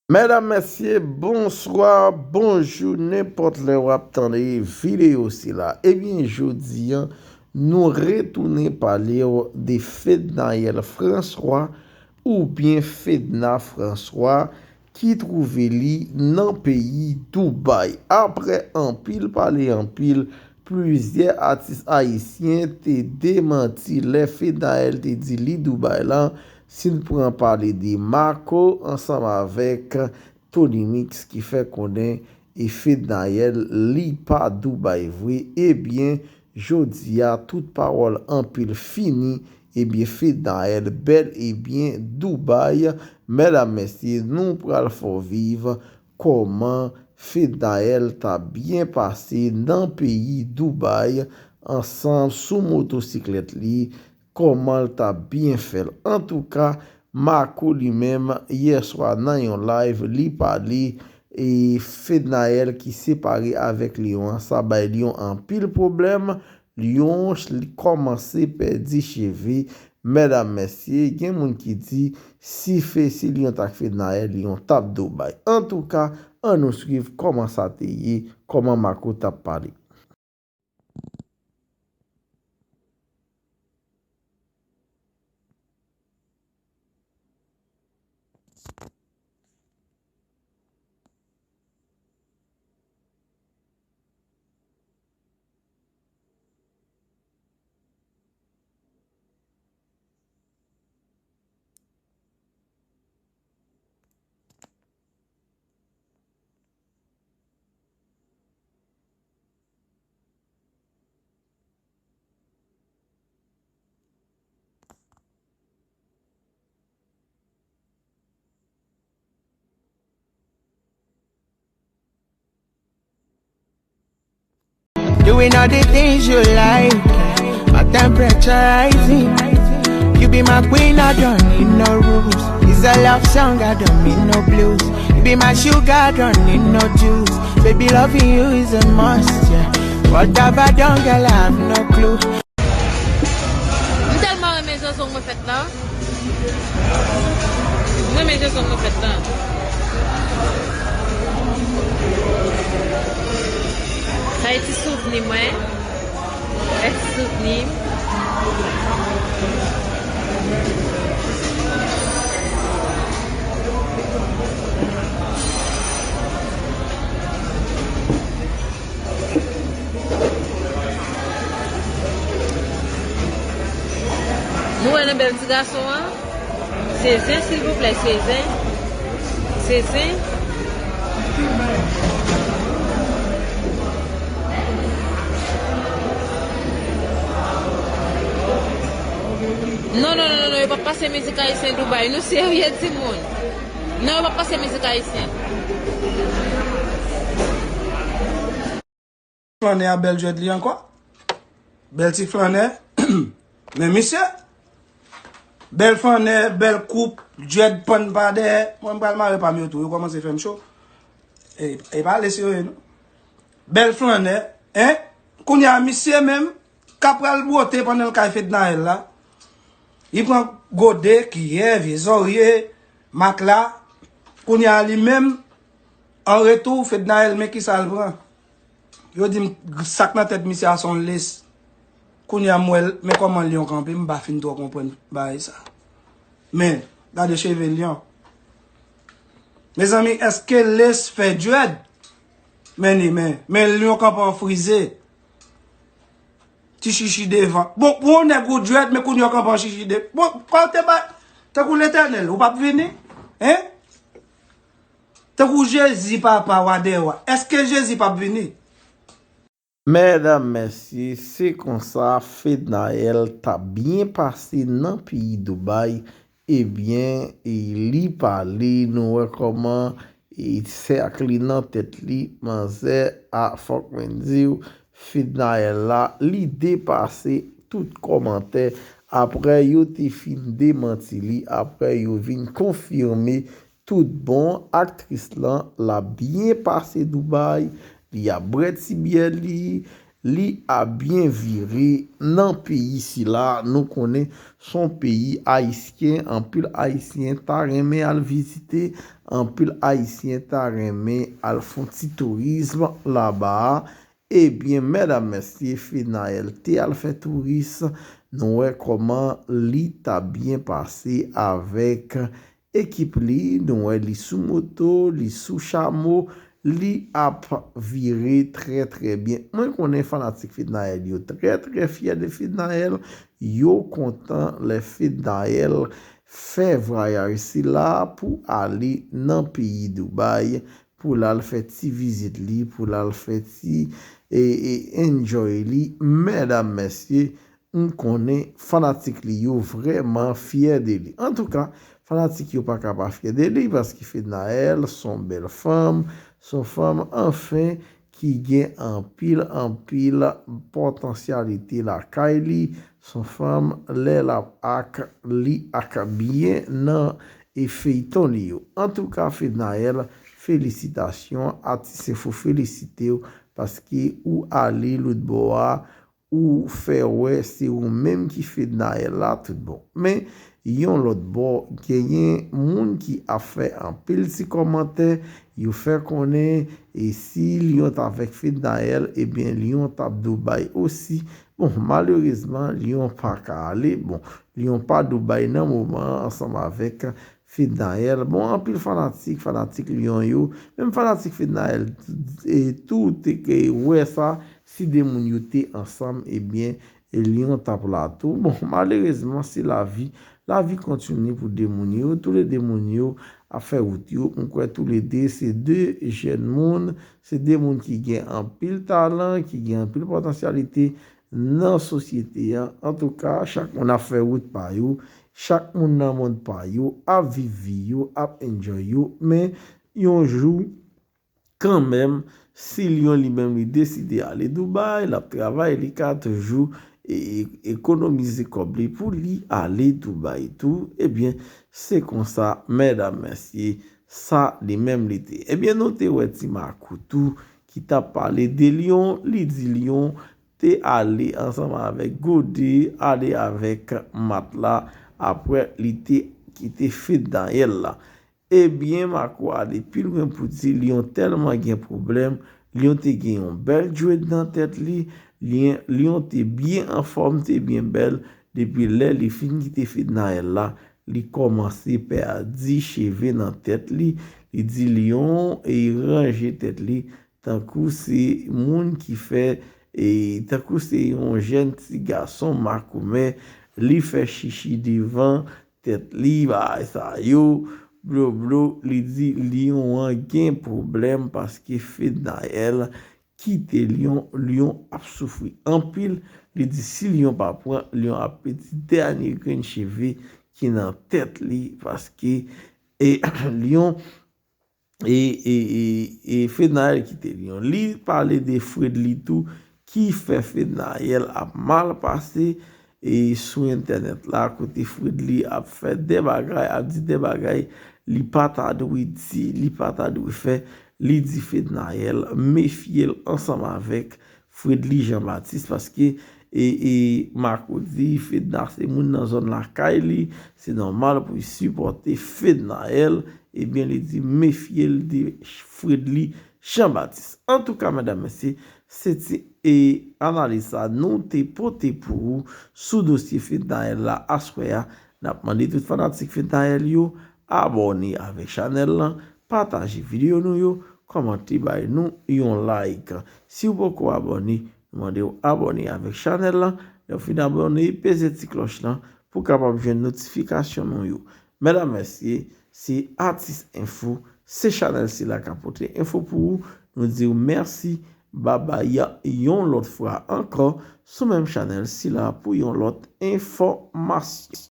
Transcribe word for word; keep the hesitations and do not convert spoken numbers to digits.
Medam, mesye, bonswa, bonjou, nenpòt lè w ap tande videyo sila. Ebyen, jodi a, nou retounen pale w de Fednaelle François, oubyen Fedna François, ki twouve li nan peyi Dubai. Apre anpil pale, anpil, plizyè atis ayisyen te demanti lè Fednaelle te di li Dubai la, si n pran pale de Marco ansanm avèk Tony Mix ki fè konnen e Fednaelle li pa Dubai vre. Ebyen, jodi a, tout pawòl anpil fini. Ebyen, Fednaelle bèl e byen Dubai. Medam, mesye, nou pral fè w viv kòman Fednaelle ta byen pase nan peyi Dubai ansanm sou motosiklèt li, kòman l ta byen fè l. Antouka, Marco li menm, yè swa nan yon live, li pale e Fednaelle ki separe avèk Lion an, sa bay Lion anpil pwoblèm. Lion li kòmanse pèdi cheve. Medam, mesye, gen moun ki di si fe, si Lion t ak Fednaelle, Lion t ap Dubai. Antouka, ann nou swiv kòman sa te ye, kòman Marco t ap pale. Doing all the things you like. My temperature rising. You be my queen, I don't need no rules. It's a love song, I don't need no blues. You be my sugar, I don't need no juice. Baby, loving you is a must, yeah. What have I done, girl, I have no clue. M tèlman renmen jan zong mwen fèt la. M renmen jan zong mwen fèt la. Sa e ti souvni mwen. E ti souvni. Nou wè nan bèl ti gason an. Se zen, silvouplè, se zen. Se zen. Non, non, non, non, non, yo p ap pase mizik ayisyen Dubai. Nou serye, timoun. Non, yo p ap pase mizik ayisyen. Flannè a bèl djèd li ankò. Bèl ti flannè. Men misye. Bèl flannè, bèl koup, djèd pann pa dèyè. Mwen, m pral mare pa m yo tou. Yo kòmanse fè m cho. E, e pa ale serye, non. Bèl flannè, en? Kounye a, misye menm, k ap pral bwote pandan l kay Fednaelle la. Li pran gode, kiyè, vye zòrye, matla. Kounye a, li menm, an retou, Fednaelle, men kisa l pran. Yo di m, sa k nan tèt misye a se yon les. Kounye a, m wè l, men kòman Lion kanpe, m pa fin twò konprann bagay sa. Men, gade cheve Lion. Mezanmi, èske les fè djèd? Men li, men, men Lion kanpe an frize. Ti chichi devan. Bon, pou yon nèg ou djèd, men kounye a w kanpe an chichi de. Bon, kote ba, tankou Letènèl, ou p ap vini? Hein? Tankou Jezi, papa, wa dè wa. Èske Jezi p ap vini? Medam, mesye, se konsa Fednaelle t ap byen pase nan peyi Dubai. Ebyen, e li pale, nou wè kòman e sèk li nan tèt li, manzè a, fòk mwen di w, Fednaelle la, li depase tout kòmantè. Apre yo te fin demanti li, apre yo vin konfime tout bon, aktris lan, l ap byen pase Dubai, li ap bwè ti byè li, li ap byen vire nan peyi sila. Nou konnen se yon peyi ayisyen, anpil ayisyen ta renmen al vizite, anpil ayisyen ta renmen al fè yon ti tourism laba a. Ebyen, medam, mesye, Fednaelle te al fè touris, nou wè kòman li ta byen pase avèk ekip li, nou wè li sou moto, li sou chamo, li ap vire trè, trè byen. Mwen konnen fanatik Fednaelle yo trè, trè fyè de Fednaelle, yo kontan lè Fednaelle fè vwayaj sila pou ale nan peyi Dubaï, pou l al fè ti vizit li, pou l al fè ti e, e enjoy li. Medam, mesye, m konnen fanatik li yo vrèman fyè de li. Antouka, fanatik yo pa ka pa fyè de li, paske Fednaelle se yon bèl fanm, se yon fanm, anfen, ki gen anpil, anpil potansyalite lakay li, se yon fanm, lè l ap ak, li ak byen nan e feyton li yo. Antouka, Fednaelle, felisitasyon, Atis Enfo felisite w, paske ou ale lòtbò a, ou fè wè se ou menm ki Fednaelle la tout bon. Men, yon lòt bò, genyen moun ki ap fè anpil ti kòmantè, yo fè konnen, e si Lion t avèk Fednaelle, ebyen, Lion t ap Dubaï osi. Bon, malerezman, Lion pa ka ale. Bon, Lion pa Dubaï nan moman an ansanm avèk Fednaelle. Bon, anpil fanatik, fanatik Lion yo, menm fanatik Fednaelle, e tou te ke wè sa, si de moun yo te ansanm, ebyen, e Lion t ap la tou. Bon, malerezman, se lavi. Lavi kontinye pou de moun yo. Toulede moun yo ap fè wout yo. M kwè toulede se de jèn moun, se de moun ki gen anpil talan, ki gen anpil potansyalite nan sosyete a. Antouka, chak moun ap fè wout pa yo, chak moun nan mond pa yo, ap viv vi yo, ap enjoy yo, men yon jou, kanmenm, si Lion li menm li deside ale Dubaï, l ap travay, li ka toujou e, e, ekonomize kòb li pou li ale Dubaï tou, ebyen, se konsa, medam, mesye, sa li menm li te. Ebyen, nou te wè Ti Makou tou ki t ap pale de Lion, li di Lion te ale ansanm avèk Gode, ale avèk Matla, apre li te kite Fednaelle la. Ebyen, Makou ale pi lwen pou di Lion tèlman gen pwoblèm, Lion te gen yon bèl dread nan tèt li, Lion, Lion te byen anfòm, te byen bèl, depi lè li fin kite Fednaelle la, li kòmanse pèdi cheve nan tèt li, li di Lion e ranje tèt li, tankou se moun ki fè, e tankou se yon jèn ti gason makoumè, li fè chichi devan tèt li, bagay sa yo, blo blo, li di Lion an gen pwoblèm paske Fednaelle kite Lion, Lion ap soufri anpil, li di si Lion pa pran, Lion ap pèdi dènye grenn cheve ki nan tèt li, paske e Lion e, e, e, e Fednaelle kite Lion. Li pale de Fredly tou, ki fè Fednaelle ap mal pase e sou entènèt la, kote Fredly ap fè de bagay, ap di de bagay li pa ta dwe di, li pa ta dwe fè. Li di Fednaelle mefye l ansanm avèk Fredly Jean Baptiste, paske e, e Makou di Fedna se moun nan zòn lakay li, se nòmal pou l sipòte Fednaelle, ebyen, li di mefye l de Fredly Jean Baptiste. Antouka, medam, mesye, se ti e analiz sa nou te pote pou ou sou dosye Fednaelle la aswè a. N ap mande tout fanatik Fednaelle yo abòne avèk chanèl lan, pataje videyo nou yo, kòmante bay nou yon like. Si w poko abòne, nou mande w abòne avèk chanèl lan. Lè w fin abòne, peze ti klòch lan pou w kapab jwenn notifikasyon nou yo. Medam, mesye, se Atis Enfo, se chanèl sila k ap pote enfo pou ou. Nou di w mèsi, babay, yon lòt fwa ankò sou menm chanèl sila pou yon lòt enfòmasyon.